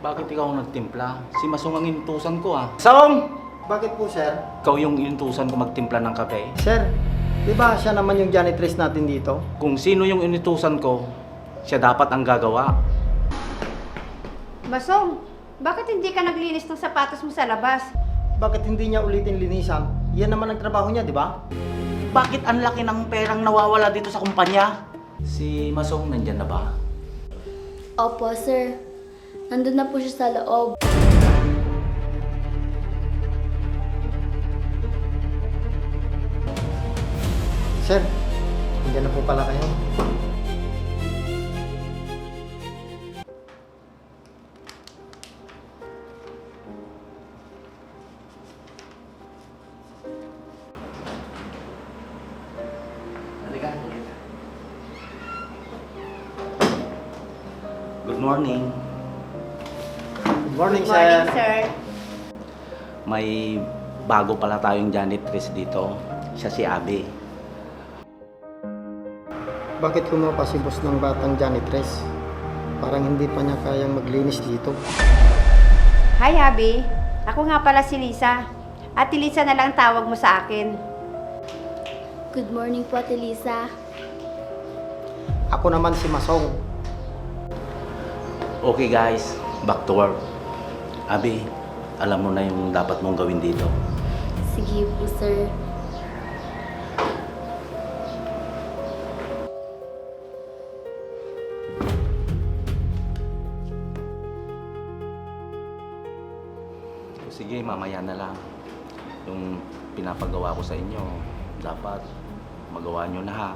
Bakit ikaw nagtimpla? Si Masong ang inutusan ko ah. Song! Bakit po, sir? Ikaw yung inutusan ko magtimpla ng kape? Sir, di ba siya naman yung janitress natin dito? Kung sino yung inutusan ko, siya dapat ang gagawa. Masong, bakit hindi ka naglinis ng sapatos mo sa labas? Bakit hindi niya ulitin linisan? Yan naman ang trabaho niya, di ba? Bakit ang laki ng perang nawawala dito sa kumpanya? Si Masong nandyan na ba? Opo, sir. Nandun na po siya sa loob. Sir, nandiyan na po pala kayo. Halika. Good morning. Good morning, Good morning, sir. May bago pala tayong janitress dito. Siya si Abby. Bakit kumapa si boss ng batang janitress? Parang hindi pa niya kayang maglinis dito. Hi, Abby. Ako nga pala si Lisa. Ate Lisa na lang tawag mo sa akin. Good morning po, Ate Lisa. Ako naman si Masong. Okay guys, back to work. Abby, alam mo na yung dapat mong gawin dito. Sige po, sir. Sige, mamaya na lang. Yung pinapagawa ko sa inyo, dapat magawa nyo na ha.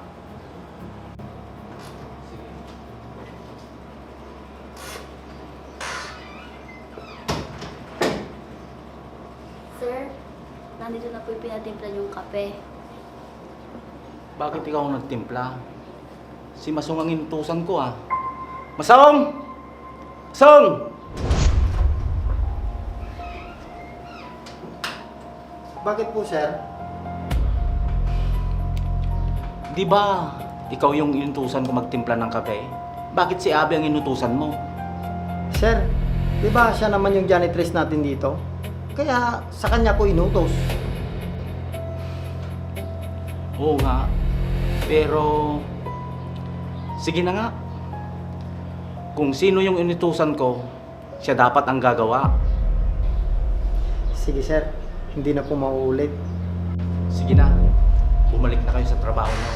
Sir, nandito na po yung pinatimpla yung kape. Bakit ikaw nagtimpla? Si Masong ang inutusan ko ah. Masong! Masong! Bakit po, sir? Di ba ikaw yung inutusan ko magtimpla ng kape? Bakit si Abby ang inutusan mo? Sir, di ba siya naman yung janitress natin dito? Kaya sa kanya ko inutos. Oo nga. Pero, sige na nga. Kung sino yung inutusan ko, siya dapat ang gagawa. Sige, sir. Hindi na po mauulit. Sige na, bumalik na kayo sa trabaho niyo.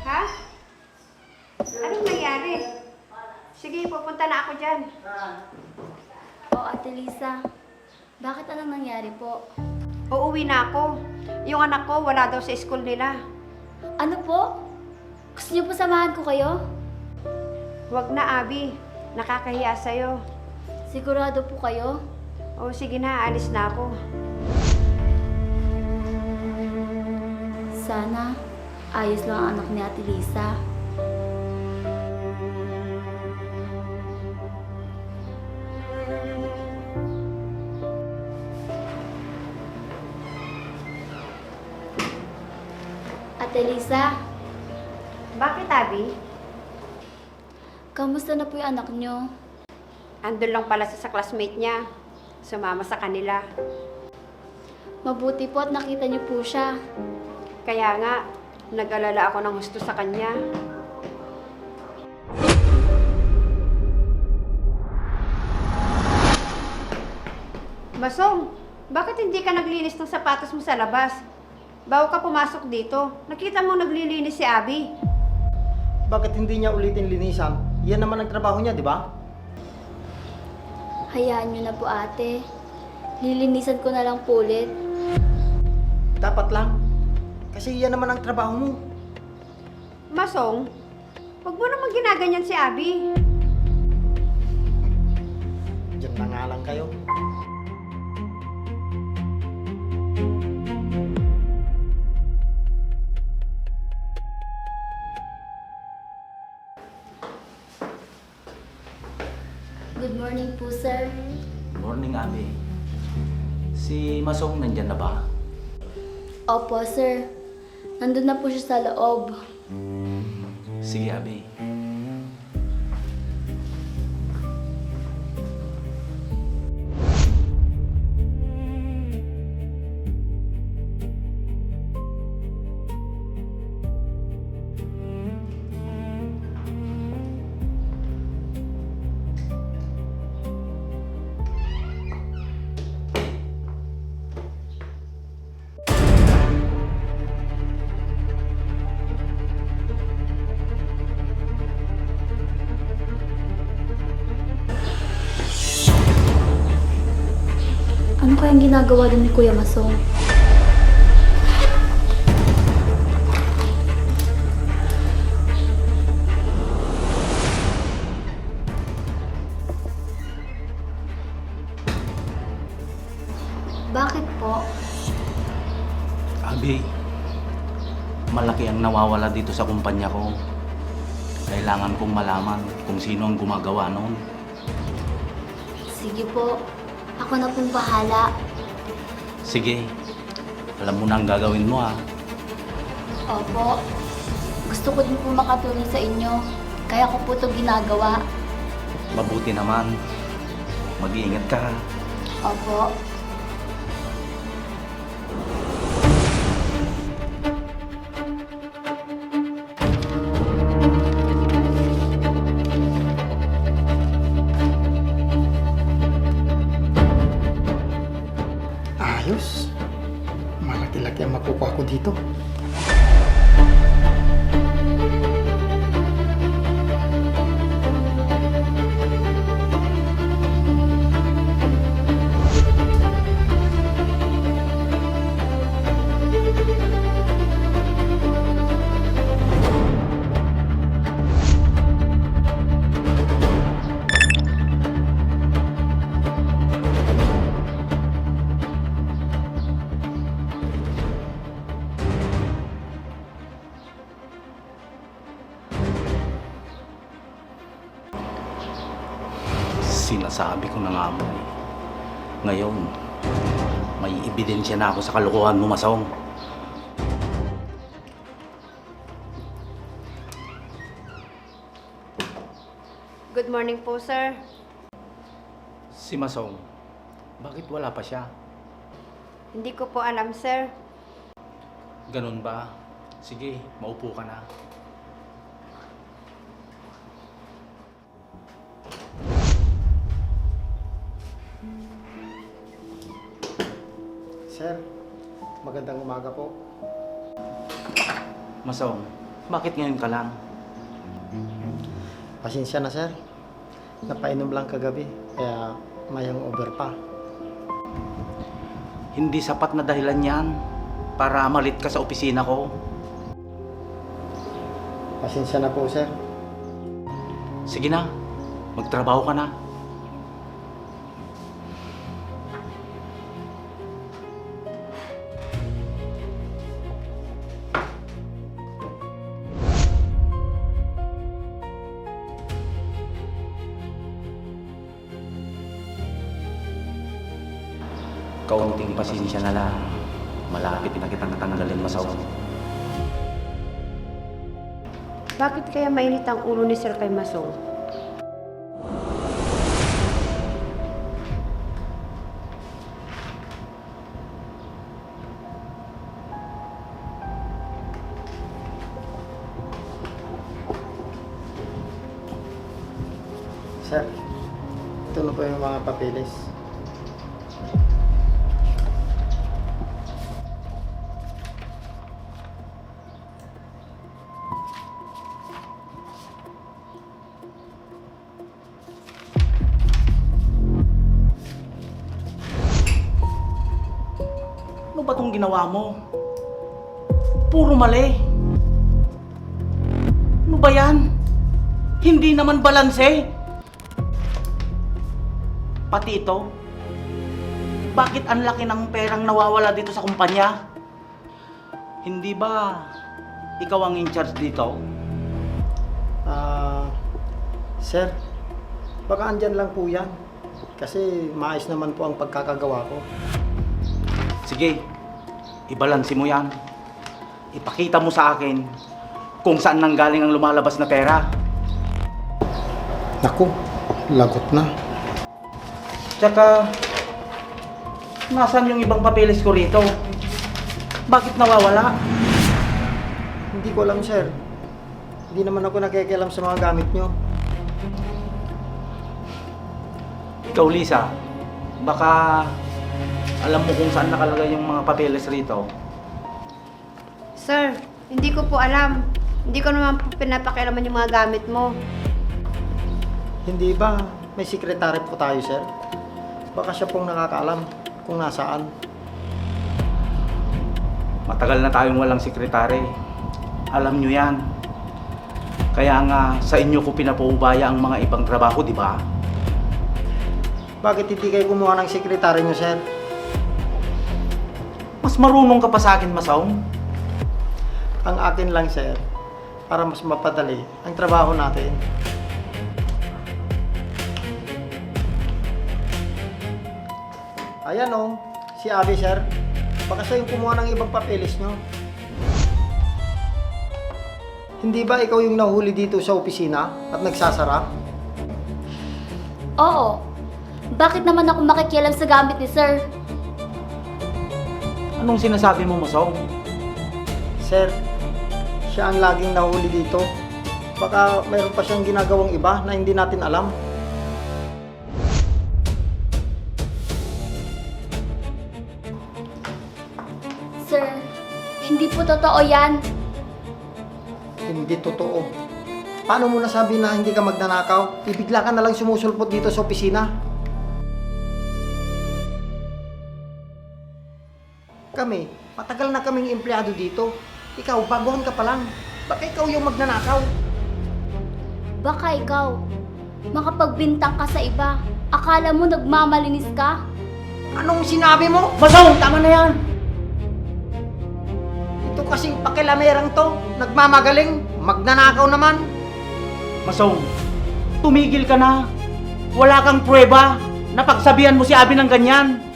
Ha? Anong nangyari? Sige, pupunta na ako dyan. O, Ate Lisa, bakit anong nangyari po? Uuwi na ako. Yung anak ko wala daw sa school nila. Ano po? Gusto niyo po samahan ko kayo? Huwag na, Abby. Nakakahiya sa'yo. Sigurado po kayo? O sige na, alis na ako. Sana ayos lang ang anak ni Ate Lisa. Ate Lisa, Bakit, Abby? kamusta na po yung anak niyo? Andun lang pala sa classmate niya. Sumama sa kanila. Mabuti po at nakita niyo po siya. Kaya nga, nag-alala ako ng gusto sa kanya. Masong, bakit hindi ka naglinis ng sapatos mo sa labas? Bago ka pumasok dito, nakita mo naglilinis si Abby. Bakit hindi niya ulitin linisan? Yan naman ang trabaho niya, di ba? Hayaan niyo na po, ate. Lilinisan ko na lang po ulit. Dapat lang. Kasi yan naman ang trabaho mo. Masong, wag mo naman ginaganyan si Abby. Diyan na nga lang kayo. Good morning po, sir. Morning, Abby. Si Masong nandyan na ba? Opo, sir. Nandun na po siya sa loob. Sige, Abi. Ano kayang ginagawa din ni Kuya Masong? Bakit po? Abi, malaki ang nawawala dito sa kumpanya ko. Kailangan kong malaman kung sino ang gumagawa noon. Sige po. Ako na pong bahala. Sige, alam mo na ang gagawin mo ha. Opo. Gusto ko din po makatulong sa inyo. Kaya ko po ito ginagawa. Mabuti naman. Mag-iingat ka ha. Opo. Ayos. Malaki-laki ang makukuha ko dito. Sinasabi ko na nga mo eh. Ngayon, may ebidensya na ako sa kalokohan mo, Masong. Good morning po, sir. Si Masong, bakit wala pa siya? Hindi ko po alam, sir. Ganun ba? Sige, maupo ka na. Sir, magandang umaga po. Masong, bakit ngayon ka lang? Pasensya na, sir. Napainom lang kagabi, kaya mayang over pa. Hindi sapat na dahilan yan para malit ka sa opisina ko. Pasensya na po, sir. Sige na, magtrabaho ka na. Kaunting pasensya na lang. Malapit na kitang tanggalin, Masong. Bakit kaya mainit ang ulo ni Sir kay Masong? Sir, ito na po yung mga papeles. Ano ba itong ginawa mo? Puro mali. Ano ba yan? Hindi naman balanse. Pati ito. Bakit ang laki ng perang nawawala dito sa kumpanya? Hindi ba ikaw ang in charge dito? Sir, baka andyan lang po yan. Kasi maayos naman po ang pagkakagawa ko. Sige, ibalansi mo yan. Ipakita mo sa akin kung saan nanggaling ang lumalabas na pera. Naku, lagot na. Tsaka, nasaan yung ibang papeles ko rito? Bakit nawawala? Hindi ko alam, sir. Hindi naman ako nakikialam sa mga gamit nyo. Ikaw, Lisa, baka alam mo kung saan nakalagay yung mga papeles rito. Sir, hindi ko po alam. Hindi ko naman po pinapakialaman yung mga gamit mo. Hindi ba may sekretary po tayo, sir? Baka siya pong nakakaalam kung nasaan. Matagal na tayong walang sekretary. Alam nyo yan. Kaya nga sa inyo ko pinapaubaya ang mga ibang trabaho, di ba? Bakit hindi kayo kumuha ng sekretary nyo, sir? Mas marunong ka pa sa akin, Masaong. Ang akin lang, sir, para mas mapadali ang trabaho natin. Ayan o, si Abby, sir. Baka siya yung kumuha ng ibang papeles nyo. Hindi ba ikaw yung nahuli dito sa opisina at nagsasara? Oo. Bakit naman ako makikialam sa gamit ni sir? Anong sinasabi mo, Masaong? Sir, siya ang laging nahuli dito. Baka mayroon pa siyang ginagawang iba na hindi natin alam. Sir, hindi po totoo yan. Hindi totoo. Paano mo nasabi na hindi ka magnanakaw? Ibigla ka nalang sumusulpot dito sa opisina. Kami, matagal na kaming empleyado dito. Ikaw, baguhan ka pa lang. Baka ikaw yung magnanakaw. Baka ikaw, makapagbintang ka sa iba. Akala mo nagmamalinis ka? Anong sinabi mo? Masaong, tama na yan! Ito kasing pakilamerang to. Nagmamagaling. Magnanakaw naman. Masaong, tumigil ka na. Wala kang pruweba na pagsabihan mo si Abby ng ganyan.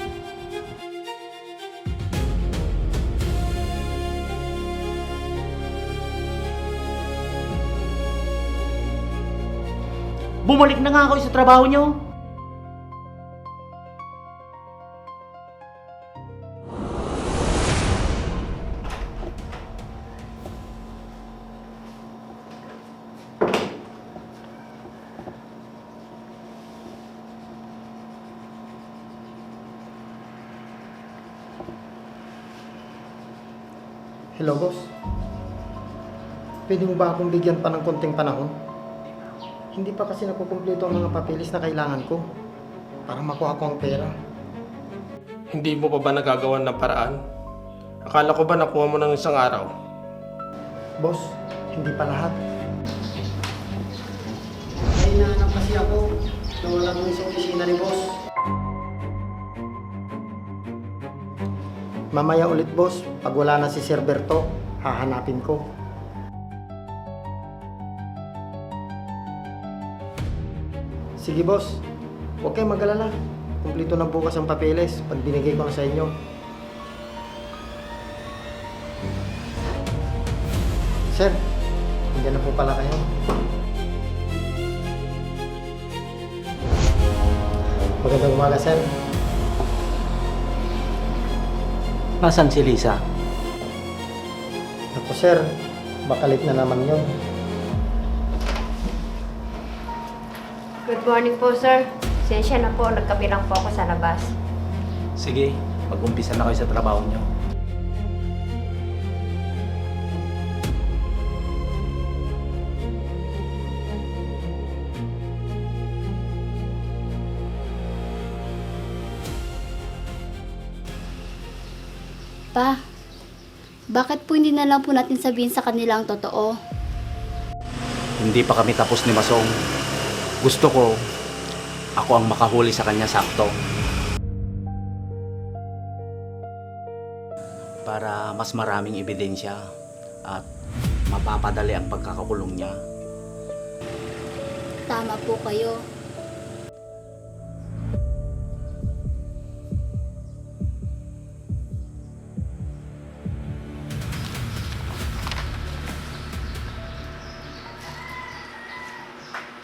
Bumalik na nga ako sa trabaho nyo. Hello, boss. Pwede mo ba akong bigyan pa ng konting panahon? Hindi pa kasi nakukumpleto ang mga papeles na kailangan ko para makuha ko ang pera. Hindi mo pa ba nagagawan ng paraan? Akala ko ba nakuha mo ng isang araw? Boss, hindi pa lahat. May hinahanap kasi ako na wala kong sa opisina ni boss. Mamaya ulit, boss. Pag wala na si Sir Berto, hahanapin ko. Sige, boss. Huwag kayong mag-alala. Kumplito na bukas ang papeles pag binigay ko na sa inyo. Sir, nandiyan na po pala kayo. Magandang umaga, sir. Nasaan si Lisa? Ako, sir. Bakalit na naman yun. Good morning po, sir. Sensya na po, nagkabilang po ako sa labas. Sige, mag-umpisa na kayo sa trabaho nyo. Pa, bakit po hindi na lang po natin sabihin sa kanila ang totoo? Hindi pa kami tapos ni Masong. Gusto ko, ako ang makahuli sa kanya sakto. Para mas maraming ebidensya at mapapadali ang pagkakakulong niya. Tama po kayo.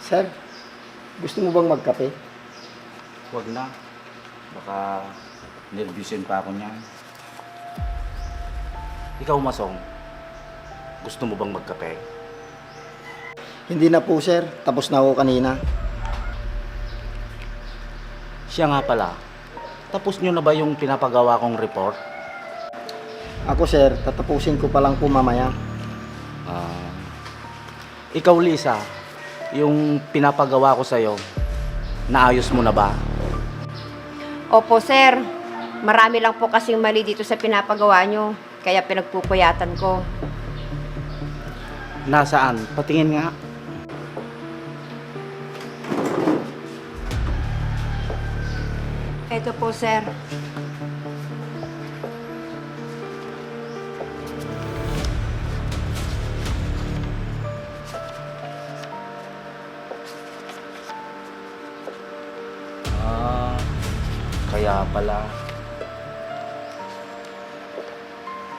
Sir, gusto mo bang magkape? Huwag na. Baka nervyusin pa ako niyan. Ikaw, Masong, gusto mo bang magkape? Hindi na po, sir. Tapos na ako kanina. Siya nga pala, tapos nyo na ba yung pinapagawa kong report? Ako, sir, tatapusin ko pa lang po mamaya. Ikaw, Lisa, yung pinapagawa ko sa'yo, naayos mo na ba? Opo, sir. Marami lang po kasing mali dito sa pinapagawa nyo. Kaya pinagpupuyatan ko. Nasaan? Patingin nga. Eto po, sir. Kaya pala.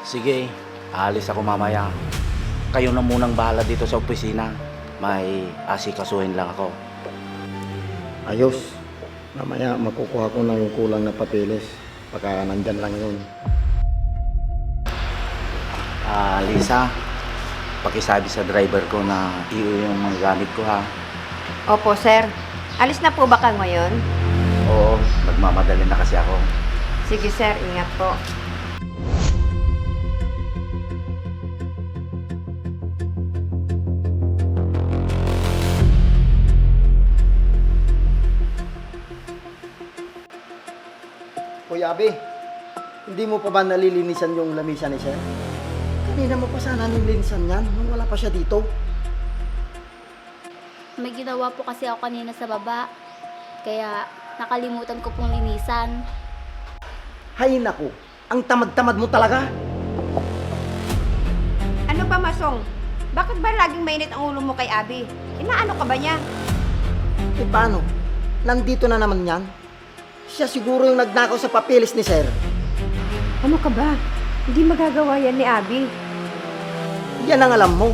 Sige, aalis ako mamaya. Kayo na munang bahala dito sa opisina. May asikasuhin lang ako. Ayos. Mamaya makukuha ko na yung kulang na papeles. Baka nandyan lang yun. Lisa, pakisabi sa driver ko na iyo yung mga gamit ko, ha? Opo, sir. Alis na po ba ka ngayon? Oo, nagmamadali na kasi ako. Sige, sir. Ingat po. Kuya Abi, hindi mo pa ba nalilinisan yung lamisa ni sir? Kanina mo pa sana nilinisan yan nung wala pa siya dito. May ginawa po kasi ako kanina sa baba. Kaya nakalimutan ko pong linisan. Hay naku, ang tamad-tamad mo talaga. Ano ba, Masong? Bakit ba laging mainit ang ulo mo kay Abby? Inaano ka ba niya? E paano? Nandito na naman yan. Siya siguro yung nagnakaw sa papeles ni sir. Ano ka ba? Hindi magagawa yan ni Abby. Yan ang alam mo.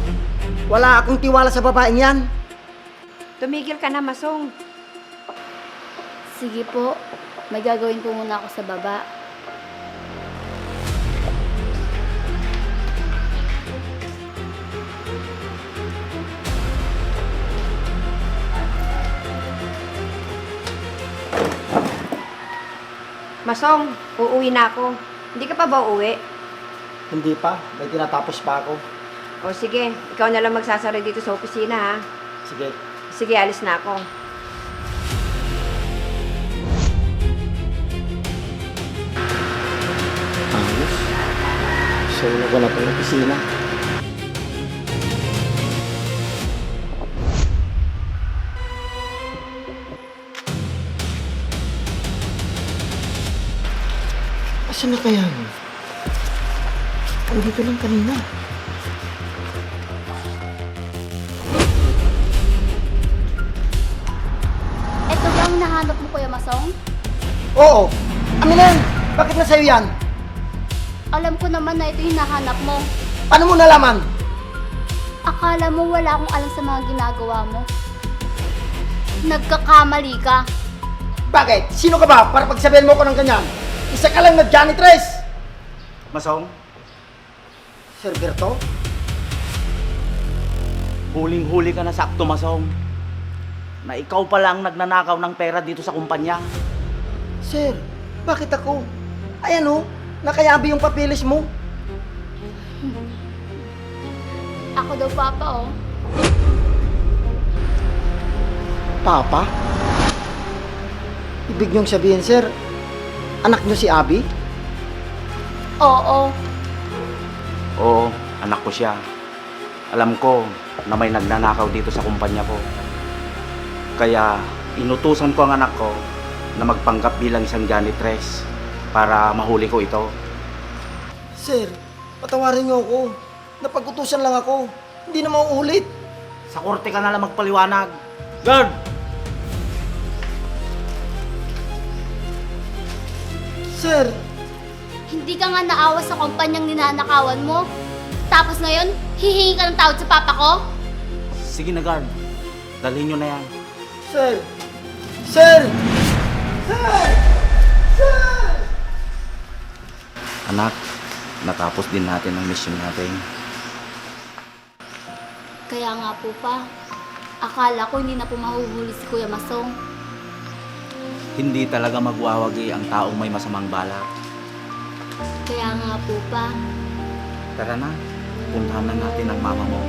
Wala akong tiwala sa babaeng yan. Tumigil ka na, Masong. Sige po, may gagawin po muna ako sa baba. Masong, uuwi na ako. Hindi ka pa ba uuwi? Hindi pa, may tinatapos pa ako. O sige, ikaw na lang magsasara dito sa opisina, ha? Sige. Sige, alis na ako. Ayos. Solo ko na itong opisina. Asan na kaya yun? Andito lang kanina. Ito ba ang nahanap mo, Kuya Masong? Oo! Amin na yan! Bakit na sa'yo yan? Alam ko naman na ito yung nahanap mo. Paano mo nalaman? Akala mo wala akong alam sa mga ginagawa mo. Nagkakamali ka. Bakit? Sino ka ba para pagsabihan mo ko ng ganyan? Isa ka lang na janitress! Masong, Sir Berto? huling-huli ka na sakto, Masong. Na ikaw pa lang nagnanakaw ng pera dito sa kumpanya. Sir, bakit ako? Ayan o, nakayabi yung papeles mo. Ako daw, Papa, oh. Papa? Ibig niyong sabihin, sir, anak niyo si Abby? Oo. Oo, anak ko siya. Alam ko na may nagnanakaw dito sa kumpanya ko. Kaya inutusan ko ang anak ko na magpanggap bilang isang janitress para mahuli ko ito. Sir, patawarin niyo ako. Napag-utusan lang ako. Hindi na mauulit. Sa korte ka na lang magpaliwanag. Guard! Sir, Hindi ka nga naawa sa kumpanyang ninanakawan mo. Tapos ngayon, hihingi ka ng tawad sa papa ko? Sige na, guard. Dalhin nyo na yan. Sir! Sir! Sir! Sir! Anak, natapos din natin ang mission natin. Kaya nga po pa, akala ko hindi na po mahuhuli si Kuya Masong. Hindi talaga magwawagi ang taong may masamang balak. Kaya nga po pa, Tara na, puntahan na natin ang mama mo.